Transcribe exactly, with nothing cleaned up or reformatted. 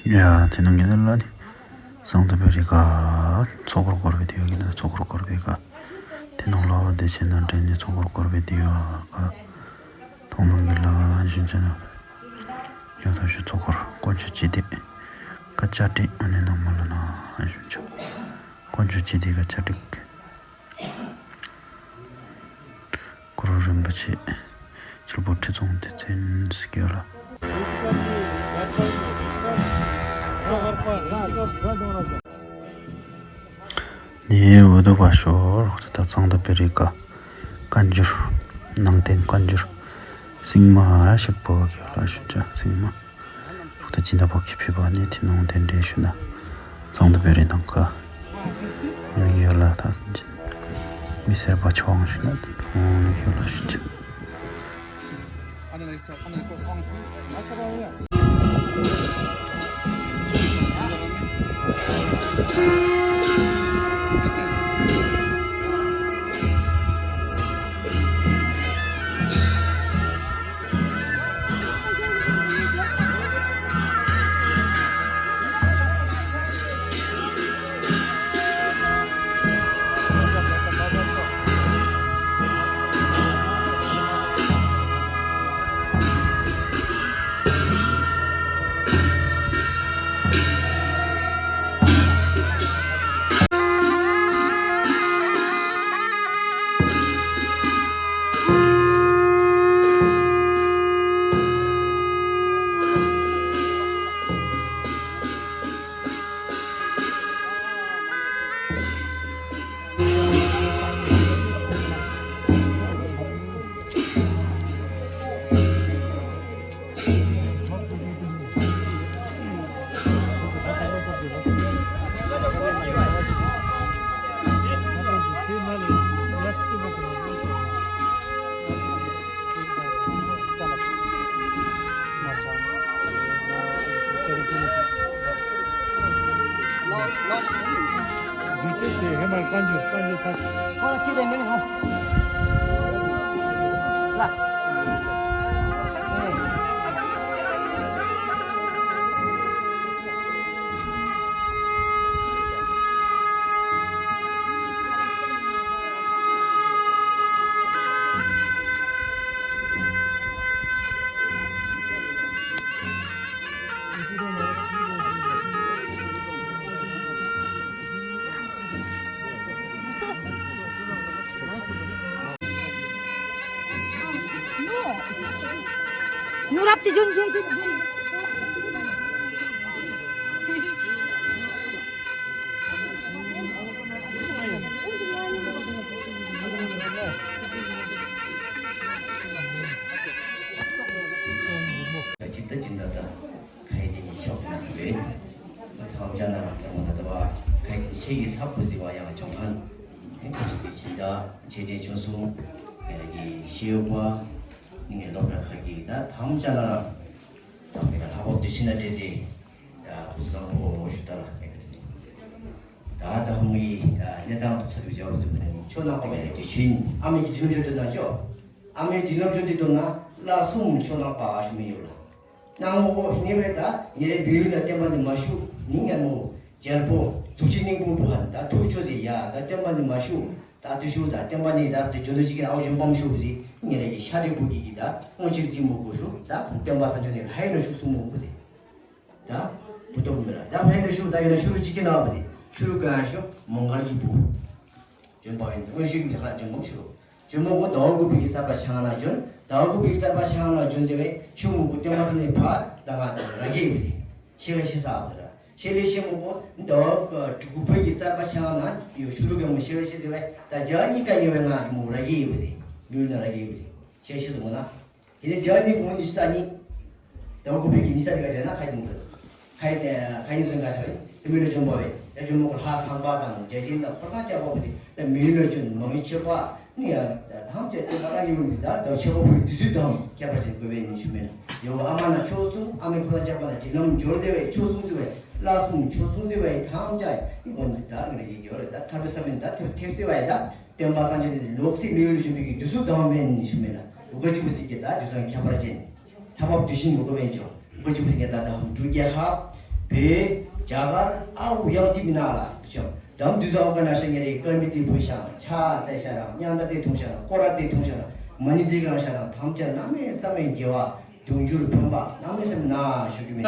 ཡ་ཏེ་ནང་གི་ནང་ལུ་ནི་ཟངས་མདོག་དཔལ་རི་ཁ་ཚོགས་འཁོར་བསྐོར་སྦེ་སྡོད་ཡོད་གི་ན། ཚོགས་འཁོར་བསྐོར་སྦེ་ཁ་ཏེ་ནང་ལུ་བདེ་ཆེན་ནང་འདྲེན་ནི་ཚོགས་འཁོར་བསྐོར་སྦེ་སྡོད་ཡོད་ཁ། མཐོང་སྣང་གི་ལ་ཞུན་ཆ་ན་ཡོད་ཐོག་ཤུ་ཚོགས་འཁོར་དཀོན་མཆོག་སྤྱི་དེ་ཀ་ཅ་ཏི་ཨ་ནི་ནང་མ་ལ་ན་ཞུན་ཆ། དཀོན་མཆོག་སྤྱི་དེ་ཀ་ཅ་ཏི། གུ་རུ་རིན་པོ་ཆེ་ཆུ་བོ་ཁྲི་སྲོང་ལྡེ་བཙན་ཟེར་གི་ཡོད་ལགས། ནི་འུ་དུ་བ་ཤོར་ད་ཟངས་མདོག་དཔལ་རི་ཁ་བཀའ་འགྱུར་ནང་རྟེན་བཀའ་འགྱུར་སིངམ་ཞིག་པོ་གི་ཡོད་ལགས་ཞུན་ཆ། སིངམ། ད་སྦྱིན་བདག་པོ་གིས་ཕུལ་བ་ནི་ཏེ་ནང་རྟེན་འདི་ཞུ་ན་ཟངས་མདོག་དཔལ་རི་ནང་ཁ་ཨ་ནི་གི་ཡོད་ལགས། ད་མི་སེར་པ་ཆོས་དབང་ཞུ་ན་ཨ་ནི་གི་ཡོད་ལགས་ཞུན་ཆ། ཁ་ཡི་ནི་ཤོག་ན་རེ། ཐམས་ཅད་ན་ར་ཐམས་ཅད་ན་ར་ཁ་ཡི་ནི་ཤེས་ཀྱི་ས་བུ་ཟེར་བ་ཡང་ཅོང་ཁན་ཁ་ཅིག་གི་ཕྱི་ཟླ་ཕྱི་ཟླ་ཆུ་སྲུང་ངེ་ར་གི་ཤེས་པ་ངེ་སློབ་གྲྭ་ཁ་གི་ད་ཐམས་ཅད་ན་ར་ད་མི་ལ་ལྷག་པ་དུས་ཆེན་ན་འདྲེ་ཟེར་ད་བུ་བཟང་པོ་ཞུ་ད་ལ་ངེ་ག་ད་ད་ཧོང་གི་ད་གནས་སྟངས་ཚུ་ཚུ་བྱ་བ་ཚུ་མེད་ན་ཆོས་ནང་པ་ངེ་ར་དུས་ཆེན་ཨ་མི་གི་དྲིན་ལོ་ཞུ་ད་ན་ཅོ། ཨ་མའི་དྲིན་ལོ་བྱོན་ཏེ་དོ་ན་ལ་གསུམ་ཆོས་ནང་པ་ཞུ་མི་ཡོད་ལ། ནང་མོ་ཧི་ནི་བེ་ད་ཉེ་རེ་བི་ཡུལ་ན་བསྟན་པ་འདི་མ་ཞུ་ནི་ངན་མོ་རྒྱལ་པོ་གཙུག་ཆེན་སྙིང་པོ་བུ་ཧན་ད་ཐུགས་ཆོས་ཟེར་ཡ་ད་བསྟན་པ་འདི་མ་ཞུ་ད་དུ་ཞུ་ད་བསྟན་པ་ནི་ད་དུ་འཇོན་དུ་ཅིག་གི་ཨའོ་ཞུ་བམ་ཞུ་བུ་ཟེར་ཉེ་རེ་གི་ཤ་རེ་བུ་གི་གི་ད་སྔོན་ཅིག་ཟིན་མོ་གོ་ཞུ་ད་བསྟན་པ་ས་འཇོན་ནི་ལྷ་ཡི་ནོ་ཞུ་སུ་མོ་བུ་ཟེར། ད་བུ་ཏོ་བུ་མེ་ར་ད་ཕན་ནི་ཞུ་ད་ཡོད་ན་ཞུ་རུ་ཅིག་གི་ན་བུ་ཟེར་ཞུ་རུ་ག་ཞུ་མོང་གར་གི་བུ། ཇོན་པ་ཡིན། དངོས་ཤུགས་ཀྱི་ཁ་ཇོན་མོ་ཞུ། ཇོན་མོ་གོ་ཟླ་བ་དགུ་པའི་གི་གསར་པ་ཆང་ན་ཇོན། ཟླ་བ་དགུ་པའི་གི་གསར་པ་ཆང་ན་ཇོན་ཟེར་བས་ཆུ་མོ་གོ་སྟོན་པ་ས་ནས་ཕ་ད་ང་ར་གི་བུ་ཟེར། ཤེས་ག་ཤེས་ས་བུ་ཟེར། ཤེས་ལེ་ཤེས་མོ་གོ་ཟླ་བ་དགུ་པའི་གི་གསར་པ་ཆང་ན་ཡོ་ཞུ་རུ་ག་མོ་ཤེས་ག་ཤེས་ཟེར་བས་ད་ཇ་ནི་ཀ་ཉེ་བས་ང་མོ་ར་གི་བུ་ཟེར། མི་ལ་ར་གི་བུ་ཟེར། ཤེས་ཤེས་མོ་ན། དེ་ནས་ཇ་ནི་གུང་ནི་ས་ནི། ཟླ་བ་དགུ་པའི་གི་ནི་ས་ནི་ག་ཇ་ན་ཁ་ཡི་མོ་ཟེར། ཁ་ཡི་ཁ་ཡི་ཟོན་ག་ཐོས། དེ་མི་ལ་ཇོན་པ་བས། ཡ་ཇོན་མོ་གོ་ལྷ་སམ་པ་དང་རྒྱ་ཆེན་དང་འཁོར་དང་བཅས་པ་བུ་དེ་ད་མི་ལ་ཇོན་མང་ཆེ་བ་ནི་ཡ་ད་ཐམས་ཅད་དེ་ལ་རང་ཡོད་མི་ད་ད་ཆེ་བ་བུ་དུས་སུ་དང་ཁྱད་པར་ཅན་དགོས་པས་ནི་ཞུ་མེད་ལ། ཡོ་ཨ་མ་ན་ཆོས་གསུང་ཨ་མའི་འཁོར་དང་བཅས་པ་ན་དྲིན་ལམ་འབྱོར་ཏེ་བས་ཆོས་གསུང་ཟེར་བས་ལ་གསུང་ཆོས་གསུང་ཟེར་བས་ཐམས་ཅད་ཡི་གོ་འདི་ད་རང་རེ་ཡི་གི་ཡོ་རེ་ད་ཐར་པའི་ས་མིན་ད་ཐེབས་ཐེབས་ཟེར་བས་ད། སྟོན་པ་སངས་རྒྱས་འདི་ལོག་སྲིད་མི་ཡུལ་ཞུ་མི་གི་དུས་སུ་དང་བས་ནི་ཞུ་མེད་ལ། འུ་ག་ཅི་བུ་སྲིད་ཀྱི་ད་དུས་སང་ཁྱད་པར་ཅན། ཐ་བབ་དུས་ཤིན་འུ་ག་བས་ཅོ། འུ་ག་ཅི་བུ་སྲིད་ཀྱི་ད་ད་འབྲུག་རྒྱལ་ཁབ། བོད་རྒྱ་གར་ཨ་ཝུ་ཡང་སྲིད་མི་ནང་ལ་ཅོ་དམ་དུས་ཚོད་ཨོ་ག་ན་ཤ་ཉེ་རེ་ཀར་མི་ཏི་བུ་ཤ་ཆ་ཚ་ཤ་ར་ཉང་ད་ཏེ་ཐུང་ཤ་ར་ཀོ་ར་ཏེ་ཐུང་ཤ་ར་མ་ནི་ཏི་རང་ཤ་ར་ཐམས་ཅད་གནམ་མེད་ས་མེད་དགེ་བ་འབྱུང་འགྱུར་ཕན་པ་གནམ་མེད་ས་མེད་ན་ཞུ་གི་མེད།